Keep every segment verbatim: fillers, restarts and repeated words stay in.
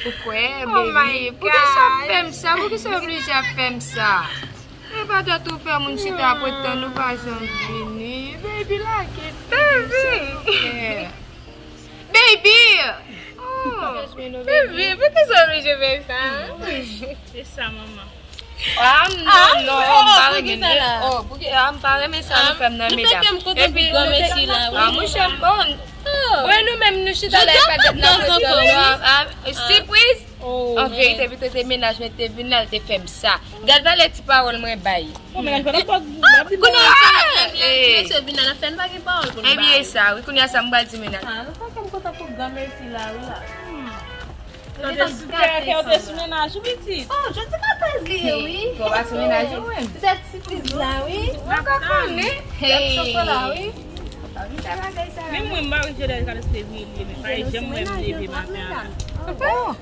Kwè, baby, poukisa w ap fè m sa? Poukisa w oblije ap fè m sa? E pa tèt ou fè moun chita ap ret tann ou pa janm vini. Baby, lage baby, silvouplè. Baby! Oh, baby, poukisa w oblije fè sa? Se sa, manman. Ah, non, non, m pa renmen li. Oh, pouki, ah, m pa renmen sa nou fè m nan, medam. Epi nou te, ah, monchè, bon. Mwen, nou menm, nou chita la, e pa tèt n ap ret tann nou. Ah, sipriz. An verite, pi te menaj mwen te vin la, l te fè m sa. Gad valè ti pawòl mwen bay. Kounye a, mesye vin la, n ap fè n pa gen pawòl pou n bay. Ebyen, e sa, wi, kounye a sa m pral di menaj. Ah, nou fè m kontan pou gran mesi la, wi, la. Yo te sou kè, kè yo te sou menaj ou, pitit. Oh, jodi katòz li ye, wi. Bon, pa sou menaj ou, wi. Petèt sipriz la, wi. Mwen pa konnen. Gad chokola, wi. Menm mwen, m pa wè jodi katòz fevriye li ye, men pa janm wè m leve maten an. Oh.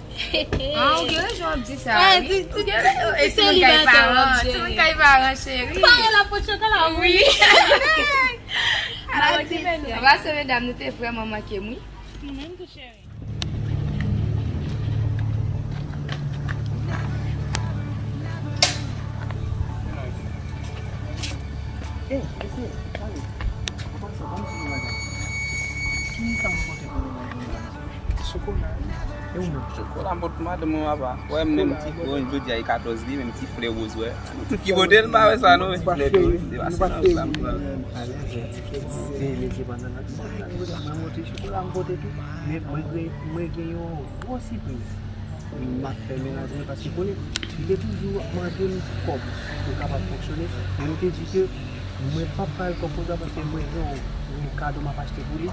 Ah, ou gen rezon ap di sa, wi. Ou gen rezon. E timoun kay paran, timoun kay paran, cheri. Paran la pot chokola, wi. Anpase, medam, nou te vrèman manke m, wi. Nou menm tou, cheri. Ey, mesye, tande. Anpase, ban m di nou bagay. Kisa m pote pou nou, mesye? Chokola. E ou menm? Chokola m pote madanm mwen, papa. Wè, menm ti, bon, jodi a e katòz li, menm ti flè woz, wè. Ki modèl m pa wè sa, non, men ti flè tou, wi. Se pa sa, non, sa m pran. Alèz, kèk ti zile, se pandan nan ti sa, mwen monte chokola, m pote tou. Men mwen gen, mwen gen yon gwo sipriz. M ap fè menaj mwen, paske konnen, li te toujou ap mande m kòb pou l kapab fonksyone. Men nou te di ke mwen p ap ba l kòb konsa, paske mwen gen yon, yon kado m ap achte pou li.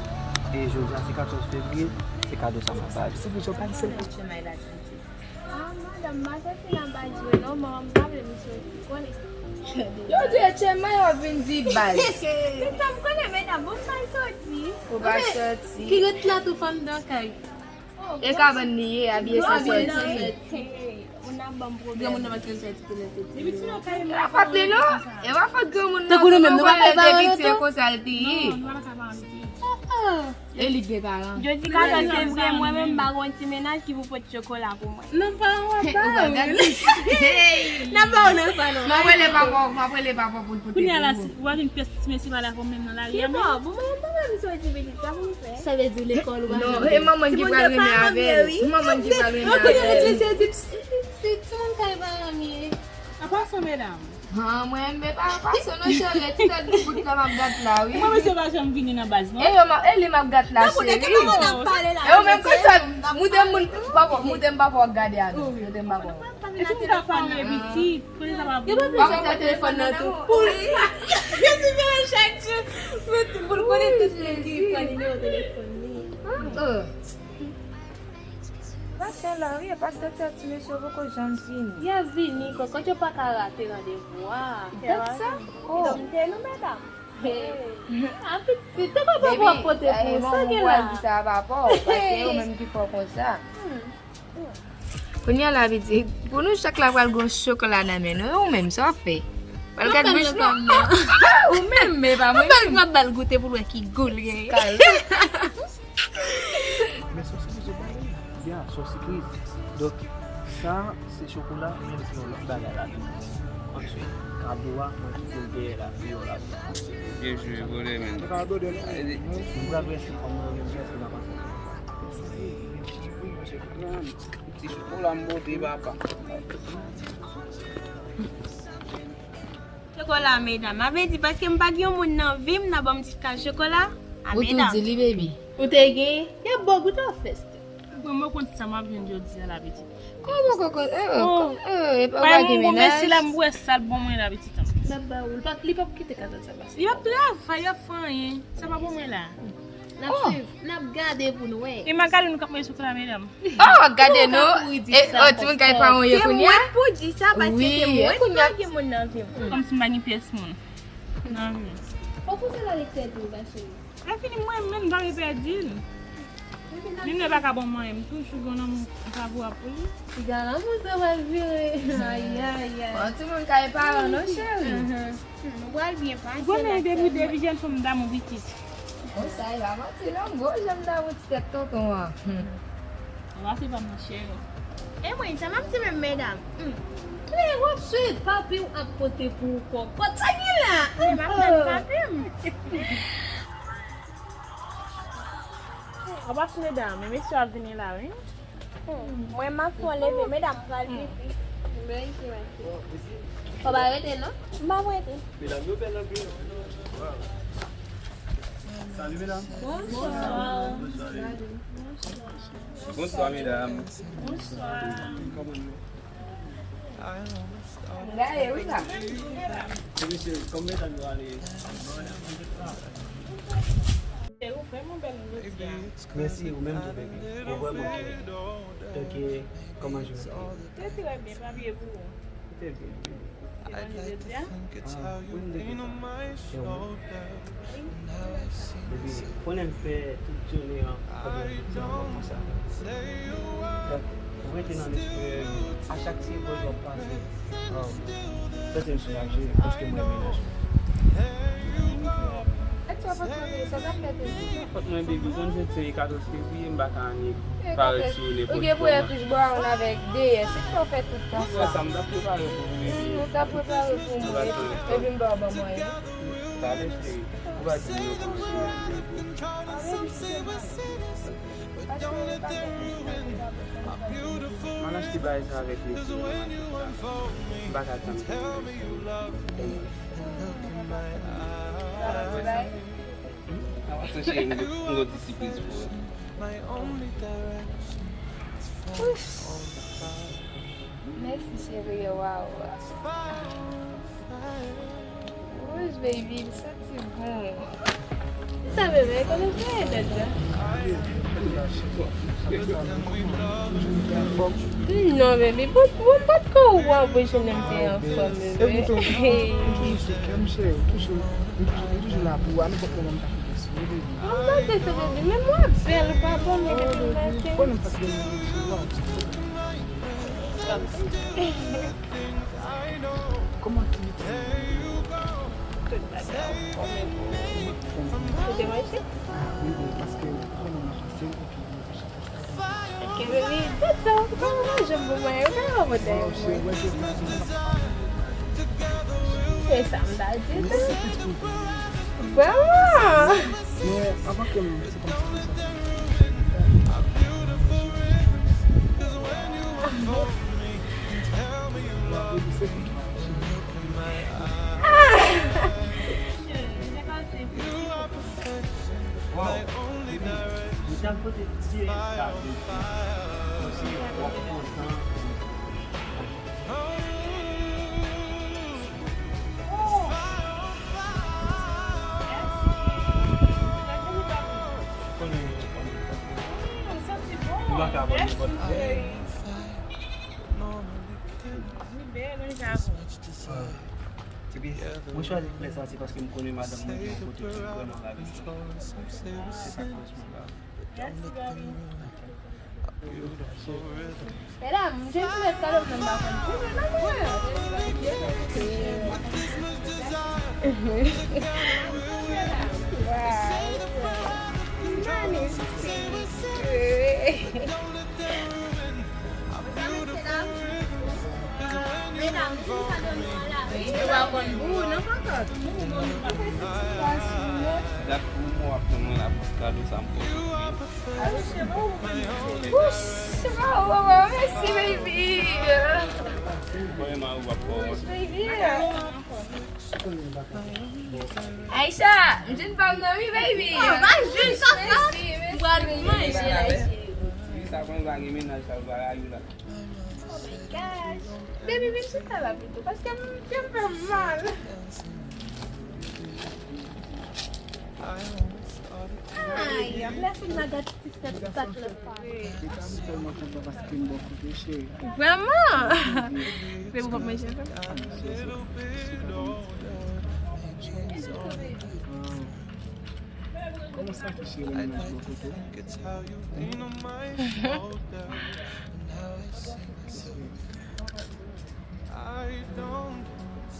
E jodi a, se katòz fevriye, se kado sa m ap ba li. Se pou sa, pa l sèl. Ah, madanm, m pa soti nan baz yo non, manman m pa vle m soti, konnen. Yo di e tchèman yo vin di baz. Men sa m konnen, medam, bon, m pa soti. Ou pa soti. Ki ret la tou fanm nan kay. E kabann li ye, abiye san soti. Hey, ou nan ban m pwoblèm. Granmoun nan pa t konn fè ti plenn tete. E pa fòt li non. E pa fòt granmoun nan. Tankou nou menm, nou pa kay paran nou tou. Konsa l te ye. Non, nou pa kay paran nou tou. E li k gen paran. Jodi katòz fevriye, mwen menm, m pa gon ti menaj ki pou pote chokola pou mwen. Nan paran w ap ba yo. Nan paran w nan paran. M ap rele papa w, m ap rele papa w pou l pote pou ou. Kounye a la, si w a vin pyès ti mesye pa la pou menm nan lari a menm. Ki bò? Bon, mwen pa menm soti pitit, sa pou m fè? Sa vle di lekòl ou pa janm. Non, e manman ki pral renmen avè l. Manman ki pral renmen avè l. Kounye a, se ti, ti, ti moun kay paran m ye. Apa sa, medam? Han, mwen, men pa, pa se non, cheri, ti tèt bout la m ap gad la, wi. Mwen, mesye pa janm vini nan baz, non. E yo, e li m ap gad la, cheri. E ou menm konsa, moude moun, papa, moude m papa w ap gade a nou. Moude m papa w. E si m ka pale, pitit, konnen sa pa bon. Yo pa bezwen pran telefòn nan tou. Pou li. Yo ti vin chak jou. Pou l konnen tout moun ki pran nimewo telefòn li. Pase la, wi, e pa t doktè ti mesye yo poko janm vini. Y ap vini, kòkòt yo pa ka rate randevou a. Dat sa? Oh. Kite nou, medam. Hey. An pitit, te papa pou ap pote pou ou, sa gen la? Di sa a papa w, paske yo menm ki fè w konsa. Kounye a la, pitit, pou nou chak la pral gon chokola nan men nou, e ou menm, sa w ap fè? Pral gad bouch nou? Ou menm, men pa mwen menm. M ap ba l goute pou l wè ki gou l genyen. Men se yon sipriz yo bay li. Ya, se yon sipriz. Donk, sa, se chokola, men se yon lòt bagay ladan. Answit, kado a, mwen kite l dèyè la, deyò la. Byen jwe, brother, man. Mwen pral wè si fanm nan renmen m, si n a pase. Ti chokola m pote, papa. Chokola, medam. A vle di, paske m pa gen yon moun nan vi m, nan ban m ti kal chokola. A, medam. Ou tou di li, baby. Ou te gen, y ap ba w goute w ap fè. Mwen, mwen konn sa m ap jwenn jodi a la, pitit. Kòman kòkòt? Eh, oh, kòm, eh, epa w pa gen menaj. Mesye la, m wè sa l ban mwen la, pitit an. L ap ba ou, li p ap, li p ap kite kado sa pase. Y ap travay, y ap fè anyen. Sa pa ban mwen la. N ap swiv, n ap gade pou n wè. E Magali nou k ap manje chokola, medam. Oh, gade nou. E, oh, timoun kay paran w ye kounye a? Se mwen pou di sa, paske se mwen ki pa gen moun nan vi m. Kòmsi m pa gen pyès moun nan vi m. Fòk ou se la li k sèvi w, ma chérie. Lè fini, mwen menm, m pa vle pèdi l. Menm lè pa ka ban m anyen, m toujou gen yon lanmou favorab pou li. Piga lanmou sa pral vire. Ay, ay, ay. Bon, timoun kay paran non, cheri. Nou pral byen pase la. Ou konnen depi, depi jèn fanm m damou pitit. Bon, sa e pa manti non, m gwo jan m damou ti tèt tonton an. Ou pa se pa m nan chè. E mwen, sa m ap di menm, medam. Hmm. Men, w ap swiv papi w ap pote pou ou kòkòt. Sa gen la? Men m ap tann papi m. Apas medam, mesye ap vini la, wi. Hmm. Mwen, m ap fè yon leve, medam pral pipi. Fò pa rete, non? M pa rete. Medam yo bèl anpil. Salut, mesdames. Bonsoir. Bonsoir, mesdames. Bonsoir. Kòman nou? M gaye, wi, la. E mesye, kòman medam yo ale? E ou vrèman bèl jodi a. Mèsi, ou menm tou, baby. Ou vrèman cute. Ok, kòman jounen te ye? Te trè byen, pa bliye pou ou. Te byen, wi. Te manje jodi a? Ah, wi, m te fè sa. E ou menm? Epi, konnen m fè tout jounen an, pandan jodi a, konsa. Donk, ou rete nan lespri m, a chak segonn w ap pase, oh, tèt m soulaje, paske mwen renmen w. Èske w ap antre sa t ap fè toujou? Fòt mwen, baby, konn jodi se katòz fevriye, m pa ka annik parèt sou nenpòt kòman. Ou gen pou wè Chris Brown avèk D S, se sa w fè tout tan sa. Sa m t ap prepare pou ou, baby. Ou t ap prepare pou mwen, epi m ba w ban mwen. Talè, cheri, ou va di m non kòman se ye. M al achte bagay sa avèk mesye yo nan maket la. M pa ka tann pou mwen. Avan se cheri, m gon, m gon ti sipriz pou ou. Mèsi, cheri, waw. Wouch, baby, m santi bon. Sa, bebe, konnen fè dèt la. Non, baby, bon, bon, bon, ko w anvoye jwenn m te anfòm, bebe. Hey. Toujou la pou ou, a nenpòt moman m ta fè kèsyon, baby. Mwen pa te fè, baby, men mwen bèl, ou pa bon, men depi maten. Kòman aktivite? Tout bagay an fòm, e pou ou? Ou te manje? Ah, wi, wi, paske ou konnen m ap pase, epi mwen pase. Ok, baby, that's all. Kòman manje m pou mwen? Ou pa wè mwen dèyè mwen. E sa m ta di tou. Vrèman? Men, anvan ke m, se kòmsi pou sa. Wow, baby, m t al pote ti espas, kòmsi w ap kontan. Konnen, konnen. M pa ka ban nenpòt. Li bèl, wi, Javon. Epi, mwen chwazi koulè sa, se paske m konnen madanm mwen gen yon kote ki vrèman rayi. Se sa k fè mwen la. Mèsi, baby. Medam, m jwenn ti nèt kado m nan m pa konn. Wow. Magnifique. Yo pa konn pou ou non, kòkòt. Dat pou mwen w ap tann mwen la pou ti kado sa m pote pou ou. Wouch, waw, waw, waw, mèsi, baby. Wouch, baby. Aisha, m jwenn pa m nan wi, baby. Oh, pa jwenn kaka. Mèsi, mèsi, baby. Sa konn pa gen mennaj sa va rayi la. Oh my gosh. Baby, vin chita la pito, paske m, kè m fè m mal. Ay, m lè fin la gad ti tèt sat la. M tèlman kontan paske m bò kote cheri. Vrèman? Men m p ap manje avè m. Kòman sa ki cheri mennaj bò kote?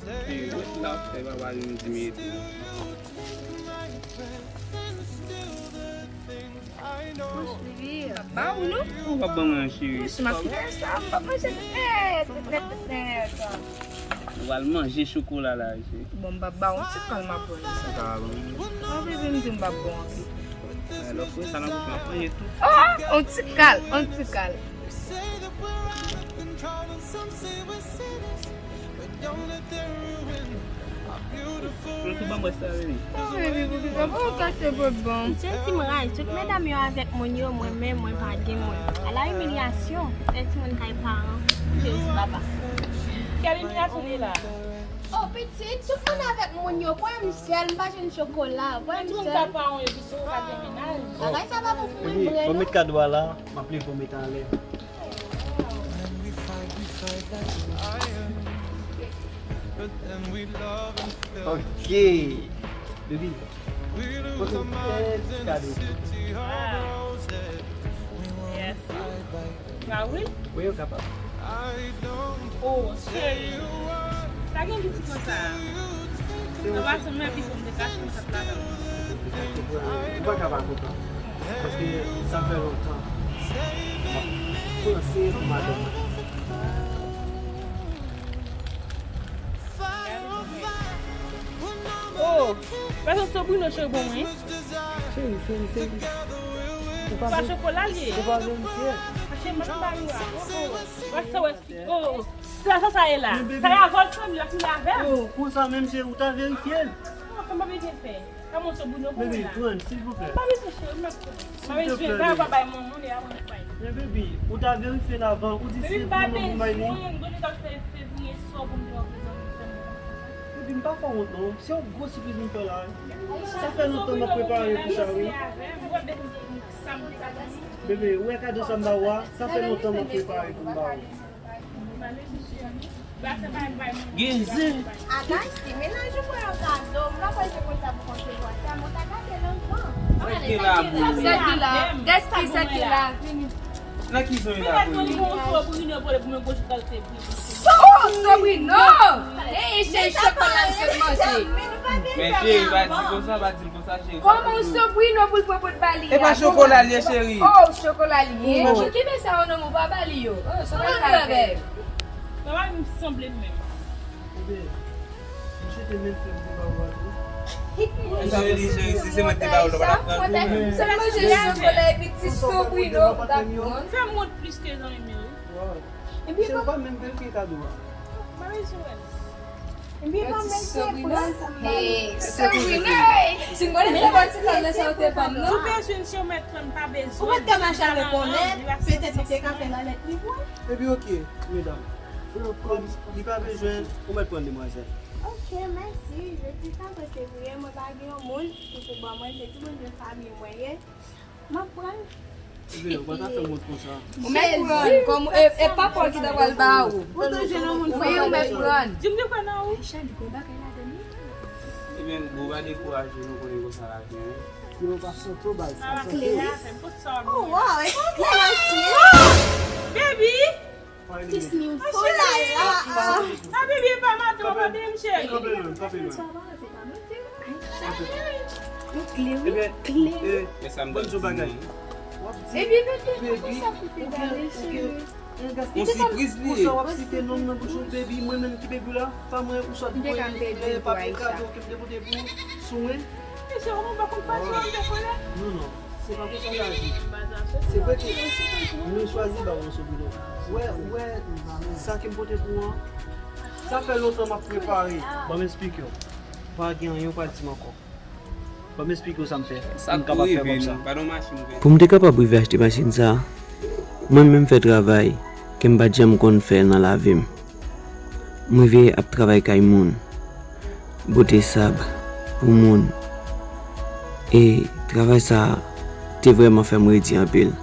Hey, what the fuck? Papa, nou di m ete. Wouch, baby. Ba ou non. Ou p ap ban mwen, cheri. Mwen si m ap fè sa, m p ap manje nèt, nèt, nèt, nèt. Ou al manje chokola la, cheri. Bon, m p ap ba ou, yon ti kal m ap pran sa. Ou ka al manje. Non, baby, m di m p ap ba ou anpil. Lè w fè sa nan bouch mwen, ap manje tou. Oh, yon ti kal, yon ti kal. Mwen tou ban mwen sa, baby. Oh, baby, pou ki sa? Bon, kase bòt ban. M santi m raz. Tout medam yo avèk moun yo, mwen menm, mwen pa gen moun. Ala imilyasyon. Sèl timoun kay paran. Jezi papa. Kèl imilyasyon li la? Oh, pitit, tout moun avèk moun yo. Pwen m sèl, m pa jwenn chokola. Pwen m sèl. Tout moun ka paran yo, pitit, ou pa gen mennaj. Bagay sa pa bon pou mwen vre, non. Ban m met kado a la, m ap leve w met anlè. Ok. Baby, pote yon ti kado. Ah. Yes. Ah wi? Wi, ou kapab. Oh, cheri. Pa gen piti konsa. Nan pase mwen pito m te kache m sot ladan. Ou pa ka pa kontan. Paske sa fè lontan m ap panse pou madanm mwen. Oh, pa janm soubri non cheri pou mwen. Cheri, cheri, cheri. Ou pa pa chokola li ye. Ou pa verifye. Mache m pa ba yo a. Oh, oh. Wè sa wè. Oh, sa, sa, sa e la. Men, baby. Sa e avòl fanmi, la fini avè m. Oh, konsa menm, cheri, ou ta verifye l. Non, sa m pa bezwen fè. Kòman w sou bouno pou mwen la? Baby, pran, silvouplè. M pa bezwen cheri, m ap pran. M pa bezwen, ta va bay moun, moun e a mwen bay. Men baby, ou ta verifye l avan, ou di se pou mwen pou bay li. Baby, m pa bezwen, m pa bezwen fevriye sou pou m te reprezante fè mwen. Baby, m pa fè w wont non, se yon gwo sipriz m fè la. Sa fè lontan m ap prepare pou sa wi. Baby, ou wè kado sa m ba ou a, sa fè lontan m ap prepare pou m ba ou. Gen zen. Ata, si mennaj ou fè yon kado, m pa kwè se konsa pou konsevwa sa, men w ta gade l anvan. Sa ki la, boo? Sa ki la? Dèski, sa ki la? Vini. Nan ki zen la, boo? Oh, Sobrino! Ey, cheri, chokola m sot manje. Men cheri, pa di konsa, pa di konsa, cheri. Kòman w Sobrino pou l pran pot ba li a? E pa chokola l ye, cheri. Oh, chokola l ye. Ki men sa, non, ou pa ba li yo. Oh, chokola l ye. Papa m sanble m menm. Ebyen, m chite men fè m te ba ou a tou. Men sa vle di, cheri, si se mwen te ba ou, ou pa t ap pran tou. Se manje chokola epi ti Sobrino, ou t ap pran. Fè m wont plis ke zanmi m yo, wi. Wow. Cheri, ou pa menm verifye kado a. M pa bezwen wè l. Ebyen, ban m eseye pran sa. Hey, Sobrino, hey! Si m konnen te pran ti kado sa, ou te ban m, non? Ou bezwen, si w mèt pran, m pa bezwen. Ou mèt ka mache a rekonèt, petèt li te ka fè nan lèt li pou ou. Ebyen, oke, medam. Kòm li pa bezwen, ou mèt pran demwazèl. Oke, mèsi. Jodi sa, mwen se vre, mwen pa gen yon moun ki pou ban mwen, se timoun de fanmi mwen ye. M ap pran. Ebyen, ou pa ta fè m wont konsa. Ou mèt pran, kòm, e, e pa Pòl ki ta pral ba ou. Ou toujou nan moun. Wi, ou mèt pran. Di m de kwè nan ou. Ebyen, boo, pa dekouraje, nou konnen konsa lavi an ye. Yo pa santo baz, sa santo. Oh, wow, e pa klè la, cheri. Baby! Kiss me. Oh la la. Ah, baby, e pa mato, pa de m, cheri. Kanpe lwen, kanpe lwen. Ebyen, eh, ban m di w bagay. Ebyen, baby, konsa pou te gade, cheri. Yon sipriz li ye. Konsa w ap site non m nan bouch ou, baby, mwen menm ki baby la, pa mwen ou sot voye, eh, papye kado ke m te pote pou ou, sou mwen. Mesye, ou pa konn fache w ap fè kòlè? Non, non, se pa konsa m ta di. Se vre ke mwen chwazi ba w yon soubri. Ou wè, ou wè, sa ke m pote pou ou an, sa fè lontan m ap prepare. Ban m esplike w. Pa gen anyen ou pral di m ankò. Ban m esplike w sa m fè pou m kapab fè kòb sa. Pou m te kapab rive achte machin sa, mwen menm fè travay ke m pa t janm konn fè nan lavi m. M rive ap travay kay moun, bote sab pou moun. E travay sa a te vrèman fè m redi anpil.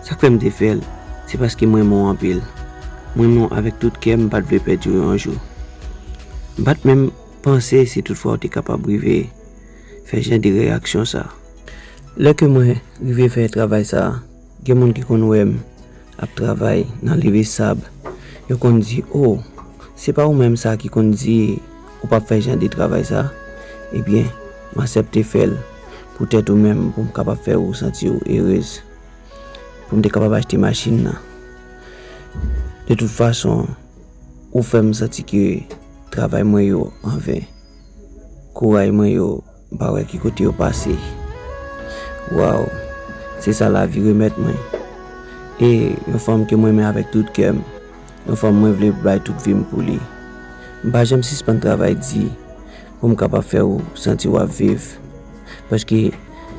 Sa k fè m te fè l, se paske m renmen w anpil. M renmen w avèk tout kè m, m pa t vle pèdi w yon jou. M pa t menm panse si toutfwa w te kapab rive fè jan de reyaksyon sa. Lè ke mwen rive fè travay sa, gen moun ki konn wè m ap travay nan leve sab. Yo konn di, "O, se pa ou menm sa ki konn di ou p ap fè jan de travay sa?" Ebyen, m aksepte fè l poutèt ou menm, pou m kapab fè ou santi w erez. pou m te kapab achte machin nan. De tout fason, ou fè m santi ke travay mwen yo anven. Kouray mwen yo, m pa wè ki kote yo pase. Waw, se sa lavi remèt mwen. E yon fanm ke mwen renmen avèk tout kè m, yon fanm mwen vle bay tout vi m pou li. M pa janm sispann travay di pou m kapab fè w santi w ap viv. Paske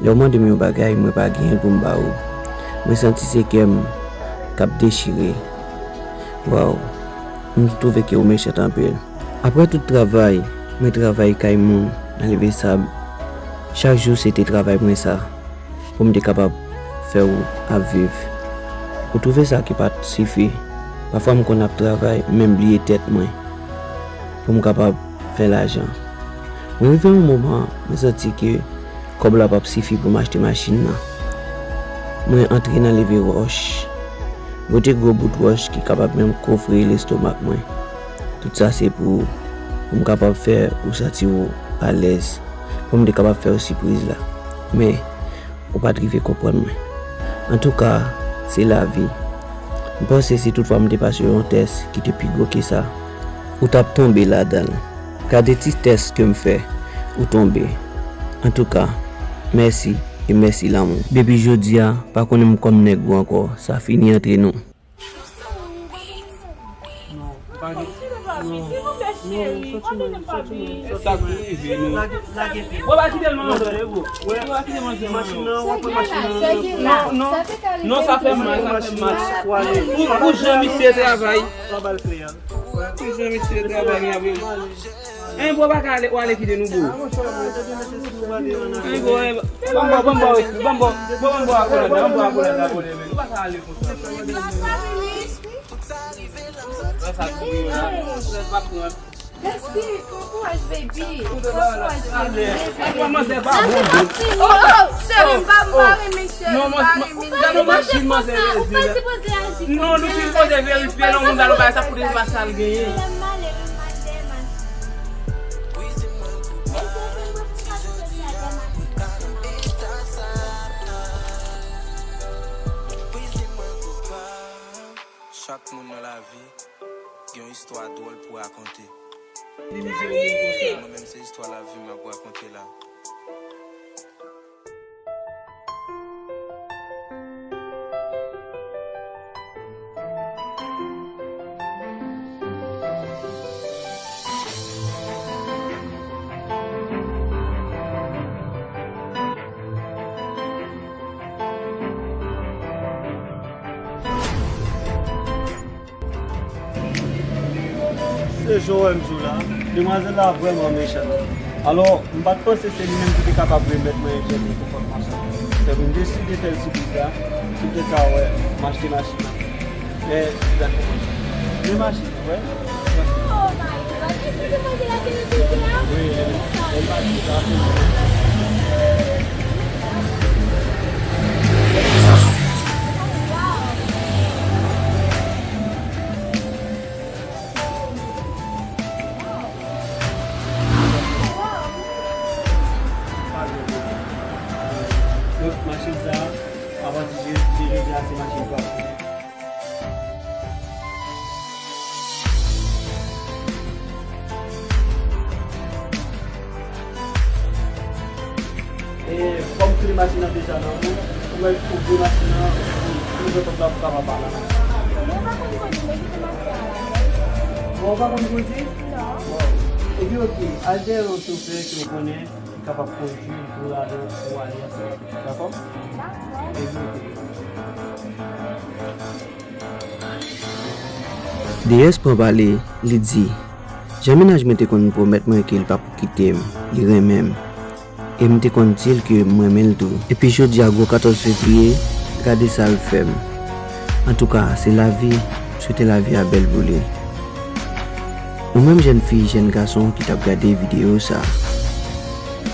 lè w mande m yon bagay, mwen pa genyen l pou m ba ou. Mwen santi se kè m k ap dechire. Waw, m twouve ke w mechan anpil. Apre tout travay, mwen travay kay moun nan leve sab. Chak jou se te travay mwen sa, pou m te kapab fè w ap viv. Ou twouve sa ki pa t sifi. Pafwa m konn ap travay, men m bliye tèt mwen, pou m kapab fè lajan. Mwen rive yon moman, mwen santi ke kòb la p ap sifi pou m achte machin nan. Mwen antre nan leve wòch. Bwote gwo bout wòch ki kapab menm kofre lestomak mwen. Tout sa se pou, pou m kapab fè ou santi w alèz, pou m te kapab fè w sipriz la. Men, ou pa t rive konprann mwen. Antouka, se lavi. M panse si toutfwa m te pase yon tès ki te pi gwo ke sa, ou t ap tonbe ladan l. Gade ti tès ke m fè, ou tonbe. Antouka, mèsi e mèsi lanmou. Depi jodi a, pa konnen m kòm nèg ou ankò. Sa fini antre nou. Non, pa gen. Non, non, soti menm, soti menm, soti menm. Lage, lage pye. Bon, pa kite l, manman. Bon, pa kite manzè, manman. Machin nan, w ap pran machin nan. Non, non. Non, sa fè mal, sa fè mal. Ou, ou jan misye travay. Ou jan misye travay. Ou jan misye travay, avè. Enben, bro, pa ka ale, w ale kite nou, bro. Enben, bro, enben, ban m ba w, ban m ba w, ban m ba w akolad la, ban m ba w akolad la, bro, enben. Ou pa ka ale konsa, bro. Wè sa, bro, yo la. Strès pa pran. Gaspiye, bon kouraj, baby. Bon kouraj, baby. Enben, manzè pa bon, bro. Oh, oh, cheri, m pa, m pa renmen, cheri, m pa renmen. Gade machin manzè lèzye la. Non, nou sipoze verifye lè yon moun ba nou bagay sa pou li pa sa l genyen. Chak moun nan lavi gen yon istwa dwòl pou rakonte. Mwen menm, se istwa lavi m ap rakonte la. Se jan w wè m di w la, demwazèl la vrèman mechan. Alò, m pa t panse se li menm ki te kapab remèt mwen yon jèn li pou kont machin. Fè m deside fè l sipriz la, se poutèt sa w wè m achte machin nan. Men, li pa t konprann sa. Men machin nan, wè. Oh my God, èske se manje la ki nan site a? Wi, men li pa di sa, se Donk, machin sa a, apati de, de jodi a, se machin pa w. E kòm kle machin nan deja nan men w, ou mèt ouvri machin nan, ouvri pòt la pou w kapab ale. Mwen pa konn kondui, men kite m ap fè a la. Bon, ou pa konn kondui? Non. Bon. Ebyen, oke, al dèyè yon chofè ke w konnen ki kapab kondui pou w ale, pou w ale ansanm. Dakò? Dakò. Ebyen, oke. Deyès pran pale, li di, jan mennaj mwen te konn pwomèt mwen ke l p ap kite m, li renmen m. E m te konn di l ke m renmen l tou. Epi jodi a gwo katòz fevriye, gade sa l fè m. Antouka, se lavi, m swete lavi a bèl pou li. Ou menm jèn fi, jèn gason ki t ap gade videyo sa,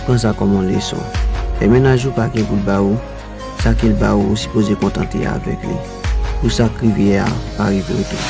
pran sa kòm yon leson. Lè mennaj ou pa gen pou l ba ou, sa ke l ba ou, ou sipoze kontante avèk li. Pou sa k rive a pa rive w tou.